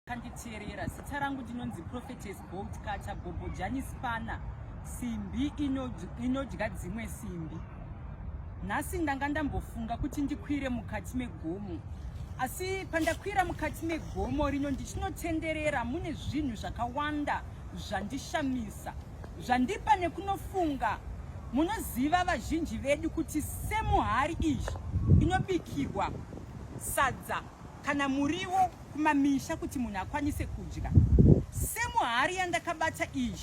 Kanditeerera, zita rangu ndinonzi Prophetess Bolt Cutter Bobojani Spana, simbi inodya dzimwe simbi. Nhasi ndanga ndambofunga kuti ndikwire mukati megomo, asi pandakwira mukati megomo rino ndichinotenderera mune zvinhu zvakawanda zvandishamisa, zvandipa nekunofunga. Munoziva vazhinji vedu kuti semuhari iyi inobikirwa sadza kana muriwo kumamisha kuti munhu akwanise kudya. Semuhari yandakabata iyi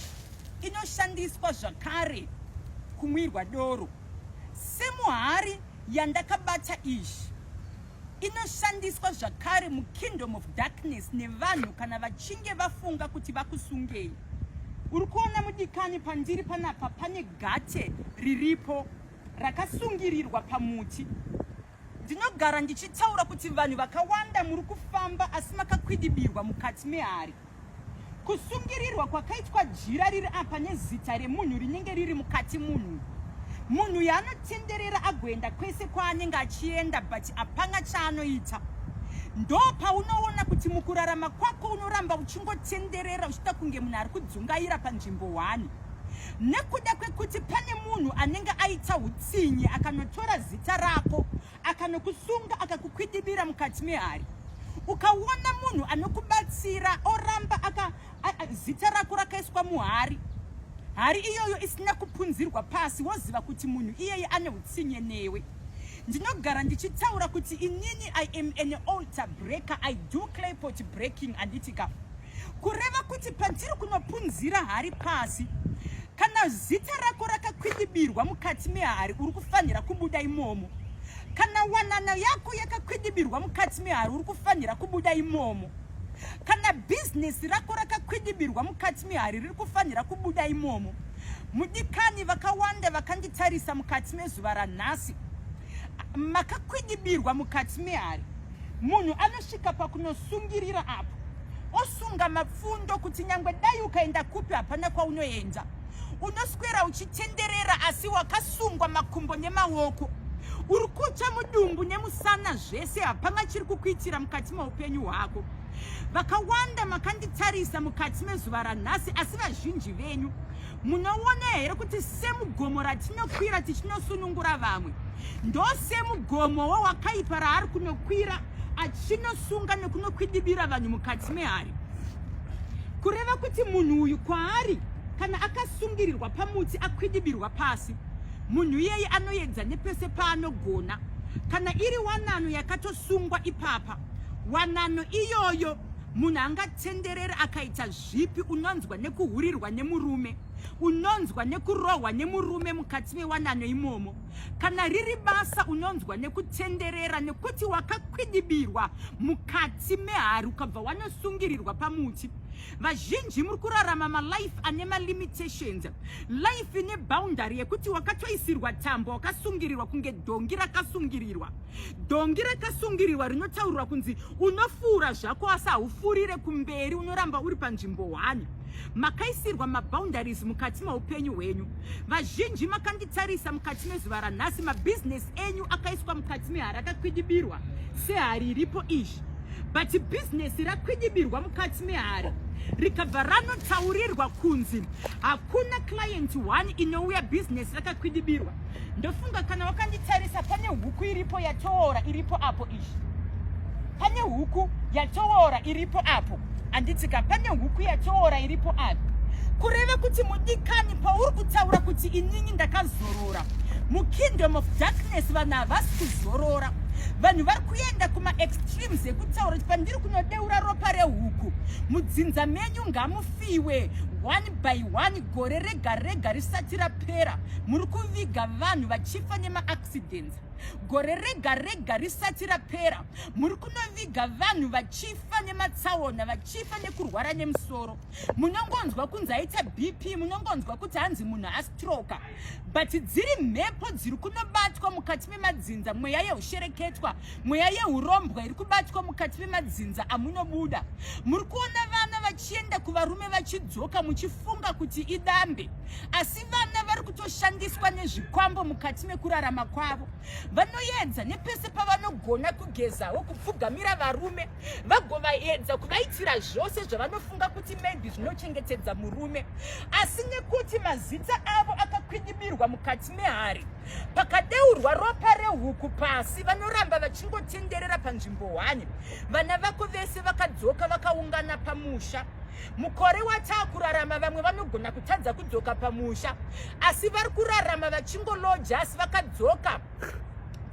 inoshandiswa zvakare kumwirwa doro. Semuhari yandakabata iyi inoshandiswa zvakare mukingdom of darkness nevanhu kana vachinge vafunga kuti vakusungei. Uri kuona mudikani pandiri panapa pane gate riripo rakasungirirwa pamuti. Ndinogara ndichitaura kuti vanhu vakawanda muri kufamba asi makakwidibirwa mukati mehari. Kusungirirwa kwakaitwa jira riri apa nezita remunhu rinenge riri mukati munhu. Munhu yaanotenderera agoenda kwese kwaanenge achienda but hapana chaanoita. Ndo paunoona kuti mukurarama kwako unoramba uchingotenderera uchiita kunge munhu ari kudzungaira panzvimbo hwani. Nekuda kwekuti pane munhu anenge aita utsinye akanotora zita rako akanokusunga akakukwidibira mukati mehari. Ukaona munhu anokubatsira oramba aka zita rako rakaiswa muhari, hari iyoyo isina kupunzirwa pasi, woziva kuti munhu iyeye ane utsinye newe. Ndinogara ndichitaura kuti inini I am an altar breaker, I do clay pot breaking, handiti ka? Kureva kuti pandiri kunopunzira hari pasi, kana zita rako rakakwidibirwa mukati mehari, uri kufanira kubuda imomo. Kana wanano yako yakakwidibirwa mukati mehari, uri kufanira kubuda imomo. Kana bhizinesi rako rakakwidibirwa mukati mehari, riri kufanira kubuda imomo. Mudikani, vakawanda vakanditarisa mukati mezuva ranhasi, makakwidibirwa mukati mehari. Munhu anosvika pakunosungirira apo osunga mapfundo kuti nyangwe dai ukaenda kupi hapana kwaunoenda. Unoswera uchitenderera asi wakasungwa makumbo nemaoko, uri kutsva mudumbu nemusana, zvese hapana chiri kukuitira mukati meupenyu hwako. Vakawanda makanditarisa mukati mezuva ranhasi, asi vazhinji venyu munoona here kuti semugomo ratinokwira tichinosunungura vamwe, ndosemugomowo wakaipa raari kunokwira achinosunga nekunokwidibira vanhu mukati mehari. Kureva kuti munhu uyu kwaari kana akasungirirwa pamuti akwidibirwa pasi, munhu iyeye anoedza nepese paanogona. Kana iri wanano yakatosungwa ipapa, wanano iyoyo munhu angatenderera akaita zvipi, unonzwa nekuhurirwa nemurume, unonzwa nekurohwa nemurume mukati mewanano imomo. Kana riri basa unonzwa nekutenderera nekuti wakakwidibirwa mukati mehari ukabva wanosungirirwa pamuti. Vazhinji muri kurarama malife ane malimitations, life ine boundary yekuti wakatoisirwa tambo wakasungirirwa kunge dhongi rakasungirirwa. Dhongi rakasungirirwa rinotaurirwa kunzi unofuura zvako asi haufurire kumberi, unoramba uri panzvimbo hwani. Makaisirwa maboundaries mukati meupenyu hwenyu. Vazhinji makanditarisa mukati mezuva ranhasi, mabhizinesi enyu akaiswa mukati mehari akakwidibirwa sehari iripo izvi, but bhizinesi rakwidibirwa mukati mehari rikabva ranotaurirwa kunzi hakuna client one inouya bhizinesi rakakwidibirwa. Ndofunga kana wakanditarisa pane huku iripo yatoora iripo apo izvi, pane huku yatoora iripo apo, handitika? Pane huku yatoora iripo apo, kureva kuti mudikani, pauri kutaura kuti inini ndakazorora mukingdom of darkness, vanhu havasi kuzorora. Vanhu vari kuenda kumaextremes ekutaura kuti pandiri kunodeura ropa rehuku mudzinza menyu ngamufiwe one by one, gore rega rega risati rapera muri kuviga vanhu vachifa nemaaccidents. Gore rega rega risati rapera muri kunoviga vanhu vachifa nematsaona, vachifa nekurwara nemusoro. Munongonzwa kunzi aita BP, munongonzwa kuti hanzi munhu astroka, but dziri mhepo dziri kunobatwa mukati memadzinza, mweya yeushereketwa, mweya yeurombwa iri kubatwa mukati memadzinza amunobuda. Muri kuona vana vachi vachienda kuvarume vachidzoka muchifunga kuti idambe, asi vana vari kutoshandiswa nezvikwambo mukati mekurarama kwavo. Vanoedza nepese pavanogona kugezawo, kupfugamira varume, vagovaedza kuvaitira zvose zvavanofunga kuti maybe zvinochengetedza murume, asi nekuti mazita avo akakwidibirwa mukati mehari, pakadeurwa ropa rehuku pasi, vanoramba vachingotenderera panzvimbo hwani. Vana vako vese vakadzoka vakaungana pamusha. Mukore wataakurarama, vamwe vanogona kutadza kudzoka pamusha, asi vari kurarama vachingoloja, asi vakadzoka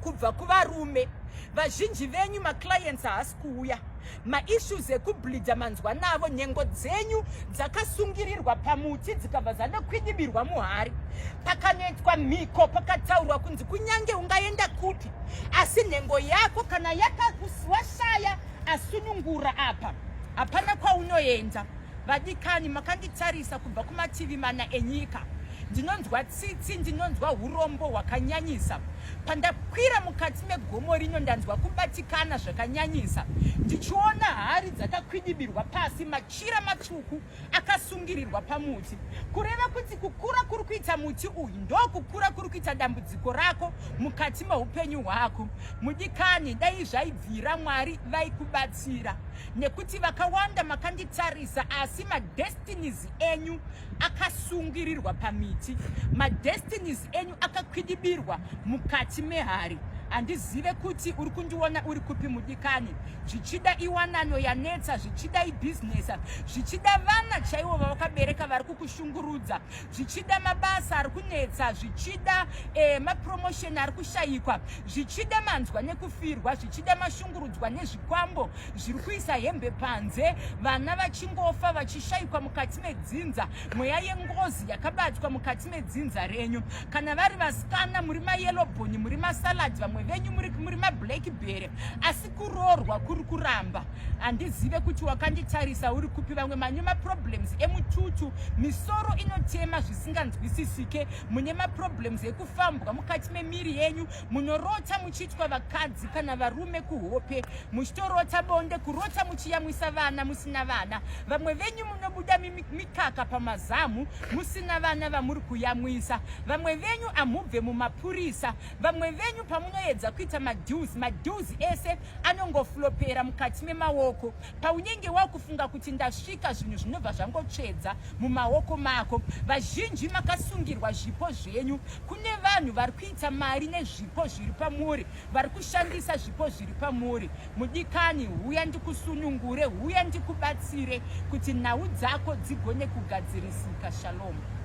kubva kuvarume. Vazhinji venyu maclients haasi kuuya, maissues ekubleeda manzwa navo. Nhengo dzenyu dzakasungirirwa pamuti, dzikabva dzanokwidibirwa muhari. Pakanoitwa mhiko, pakataurwa kunzi kunyange ungaenda kupi, asi nhengo yako kana yakawashaya asunungura apa, hapana kwaunoenda. Vadikani makanditarisa kubva kumativi mana enyika, ndinonzwa tsitsi, ndinonzwa urombo hwakanyanyisa. Pandakwira mukati megomo rino, ndanzwa kubatikana zvakanyanyisa ndichiona hari dzakakwidibirwa pasi, machira matsvuku akasungirirwa pamuti, kureva kuti kukura kuri kuita muti uyu ndokukura kuri kuita dambudziko rako mukati meupenyu hwako. Mudikani, dai zvaibvira, Mwari vaikubatsira, nekuti vakawanda makanditarisa, asi madestinies enyu akasungirirwa pamiti, madestinies enyu akakwidibirwa mukati mehari. Handizive kuti uri kundiona uri kupi, mudikani. Zvichida iwanano yanetsa, zvichida ibhizinesi, zvichida vana chaivo vavakabereka vari kukushungurudza, zvichida mabasa ari kunetsa, zvichida mapromotion ari kushayikwa, zvichida manzwa nekufirwa, zvichida mashungurudzwa nezvikwambo zviri kuisa hembe panze, vana vachingofa vachishayikwa mukati medzinza, mweya yengozi yakabatwa mukati medzinza renyu. Kana vari vasikana, muri mayellowbone, muri masalad, vamwe venyu muri mablackberry, asi kuroorwa kuri kuramba. Handizive kuti wakanditarisa uri kupi. Vamwe mane maproblems emututu, misoro inotema zvisinganzwisisike, mune maproblems ekufambwa mukati memiri yenyu, munorota muchiitwa vakadzi kana varume kuhope, muchitorota bonde, kurota muchiyamwisa vana musina vana. Vamwe venyu munobuda mikaka pamazamu musina vana vamuri kuyamwisa. Vamwe venyu amubve mumapurisa. Vamwe venyu pamunoedza kuita madeals, madeals ese anongoflopera mukati memaoko. Paunenge wakufunga kuti ndasvika, zvinhu zvinobva zvangotsvedza mumaoko mako. Vazhinji makasungirwa zvipo zvenyu. Kune vanhu vari kuita mari nezvipo zviri pamuri, vari kushandisa zvipo zviri pamuri. Mudikani, huya ndikusunungure, huya ndikubatsire kuti nhau dzako dzigone kugadzirisika. Shalom.